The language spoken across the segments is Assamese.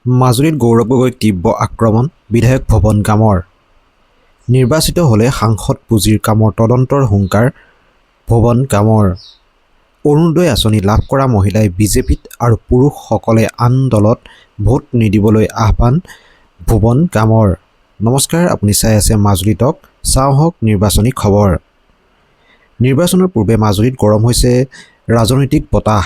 মাজুলীত গৌৰৱ গগৈক তীব্ৰ আক্ৰমণ বিধায়ক ভুৱন গামৰ। নিৰ্বাচিত হ'লে সাংসদ পুঁজিৰ কামৰ তদন্তৰ হুংকাৰ ভুৱন গামৰ। অৰুণোদয় আঁচনি লাভ কৰা মহিলাই বিজেপিত আৰু পুৰুষসকলে আন দলত ভোট নিদিবলৈ আহ্বান ভুৱন গামৰ। নমস্কাৰ, আপুনি চাই আছে মাজুলী টক। চাওঁ আহক নিৰ্বাচনী খবৰ। নিৰ্বাচনৰ পূৰ্বে মাজুলীত গৰম হৈছে ৰাজনৈতিক বতাহ।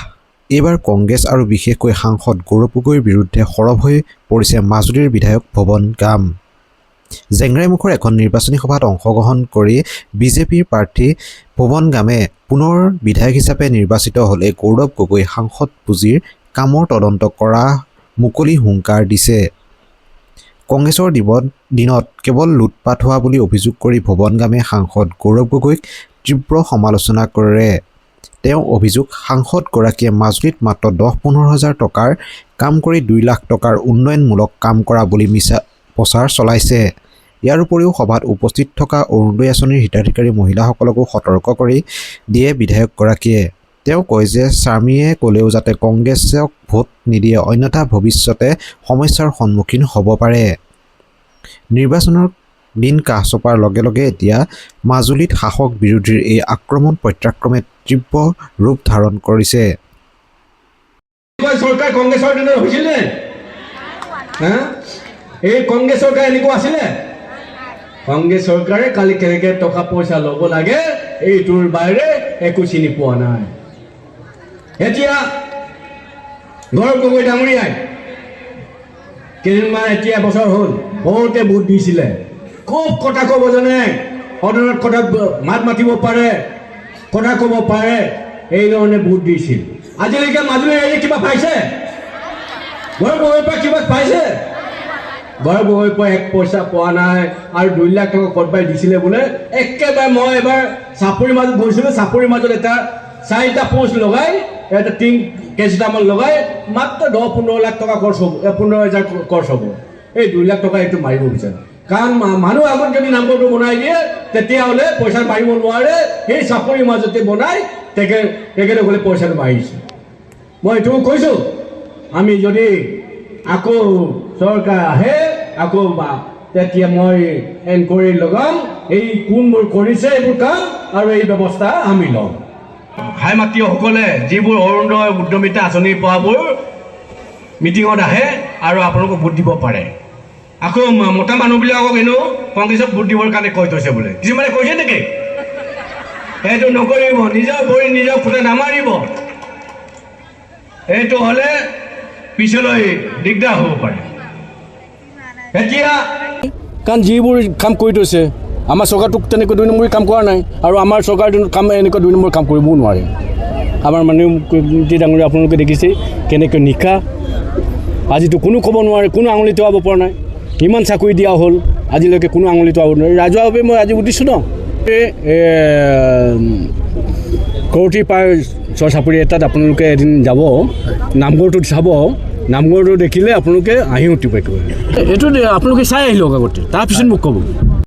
এইবাৰ কংগ্ৰেছ আৰু বিশেষকৈ সাংসদ গৌৰৱ গগৈৰ বিৰুদ্ধে সৰব হৈ পৰিছে মাজুলীৰ বিধায়ক ভুৱন গাম। জেংৰাইমুখৰ এখন নিৰ্বাচনী সভাত অংশগ্ৰহণ কৰি বিজেপিৰ প্ৰাৰ্থী ভুৱন গামে পুনৰ বিধায়ক হিচাপে নিৰ্বাচিত হ'লে গৌৰৱ গগৈ সাংসদ পুঁজিৰ কামৰ তদন্ত কৰা মুকলি হুংকাৰ দিছে। কংগ্ৰেছৰ দিনত কেৱল লুটপাত হোৱা বুলি অভিযোগ কৰি ভুৱন গামে সাংসদ গৌৰৱ গগৈক তীব্ৰ সমালোচনা কৰে। তেওঁ অভিযোগ, সাংসদগৰাকীয়ে মাজুলীত মাত্ৰ 10-15 হাজাৰ টকাৰ কাম কৰি 2 লাখ টকাৰ উন্নয়নমূলক কাম কৰা বুলি মিছা প্ৰচাৰ চলাইছে। ইয়াৰ উপৰিও সভাত উপস্থিত থকা অৰুণোদয় আঁচনিৰ হিতাধিকাৰী মহিলাসকলকো সতৰ্ক কৰি দিয়ে বিধায়কগৰাকীয়ে। তেওঁ কয় যে স্বামীয়ে ক'লেও যাতে কংগ্ৰেছক ভোট নিদিয়ে, অন্যথা ভৱিষ্যতে সমস্যাৰ সন্মুখীন হ'ব পাৰে। নিৰ্বাচনৰ দিন কাষ চপাৰ লগে লগে এতিয়া মাজুলীত শাসক বিৰোধীৰ এই আক্ৰমণ প্ৰত্যাক্ৰমণে তীব্ৰ ৰূপ ধাৰণ কৰিছে। চৰকাৰ কংগ্ৰেছৰ দিনত হৈছিল নে? হা, এই কংগ্ৰেছ চৰকাৰ এনেকুৱা আছিলে? কংগ্ৰেছ চৰকাৰে কালি কেনেকে টকা পইচা ল'ব লাগে, এইটোৰ বাহিৰে একো চিনি পোৱা নাই। এতিয়া গৌৰৱ গগৈ ডাঙৰীয়াই কেইদিনমান, এতিয়া এবছৰ হ'ল, বহুতে ভোট দিছিলে। খুব কথা ক'ব জানে, সদনত কথা মাত মাতিব পাৰে, কথা ক'ব পাৰে, এই ধৰণে ভোট দিছিল। আজিলৈকে মাজুলী ৰাইজে কিবা পাইছে? গৌৰৱ গগৈৰ পৰা কিবা পাইছে? গৌৰৱ গগৈৰ পৰা এক পইচা পোৱা নাই। আৰু 2 লাখ টকা ক'ৰবাই দিছিলে বোলে। একেবাৰে মই এবাৰ চাপৰিৰ মাজত গৈছিলোঁ। চাপৰিৰ মাজত এটা চাৰিটা পোষ্ট লগাই, এটা টিং কেইটামান লগাই মাত্ৰ 10-15 লাখ টকা খৰচ হ'ব, 15 হাজাৰ খৰচ হ'ব। এই 2 লাখ টকা এইটো মাৰিব বিচাৰে। কাৰণ মানুহ আগত যদি নাম্বাৰটো বনাই দিয়ে, তেতিয়াহ'লে পইচা মাৰিব নোৱাৰে। সেই চাপৰিৰ মাজতে বনাই তেখেতসকলে পইচাটো মাৰিছে। মই এইটোও কৈছোঁ, আমি যদি আকৌ চৰকাৰ আহে আকৌ বা তেতিয়া মই এনকুৱাৰী লগাম, এই কোনবোৰ কৰিছে এইবোৰ কাম আৰু এই ব্যৱস্থা আমি ল'ম। হাই মাতৃসকলে যিবোৰ অৰুণোদয়, উদ্যমিতা আঁচনি পোৱাবোৰ মিটিঙত আহে আৰু আপোনালোকক ভোট দিব পাৰে। আকৌ মতা মানুহবিলাকক এনেও কংগ্ৰেছক ভোট দিবৰ কাৰণে কৈ থৈছে বোলে। কিছুমানে কৈছে নেকি? সেইটো নকৰিব। নিজৰ ভৰি নিজৰ খুটা নামাৰিব। এইটো হ'লে পিছলৈ দিগদাৰ হ'ব পাৰে। এতিয়া কাৰণ যিবোৰ কাম কৰি থৈছে, আমাৰ চৰকাৰটোক তেনেকৈ দুই নম্বৰী কাম কৰা নাই আৰু আমাৰ চৰকাৰ দিনত কাম এনেকুৱা দুই নম্বৰ কাম কৰিবও নোৱাৰে। আমাৰ মাননীয় মুখ্যমন্ত্ৰী ডাঙৰীয়া আপোনালোকে দেখিছেই কেনেকৈ নিকা। আজিতো কোনো ক'ব নোৱাৰে, কোনো আঙুলি তোৱাব পৰা নাই। ইমান চাকৰি দিয়া হ'ল, আজিলৈকে কোনো আঙুলি তোৱাব নোৱাৰে। ৰাজহুৱাভাৱে মই আজি উঠিছোঁ ন, এই কৰতি পাৰ চৰ চাপৰি এটাত আপোনালোকে এদিন যাব, নামঘৰটোত চাব। নামঘৰটো দেখিলে আপোনালোকে হাঁহি উঠিব একেবাৰে। এইটো আপোনালোকে চাই আহিলক আগতে, তাৰপিছত মোক ক'ব।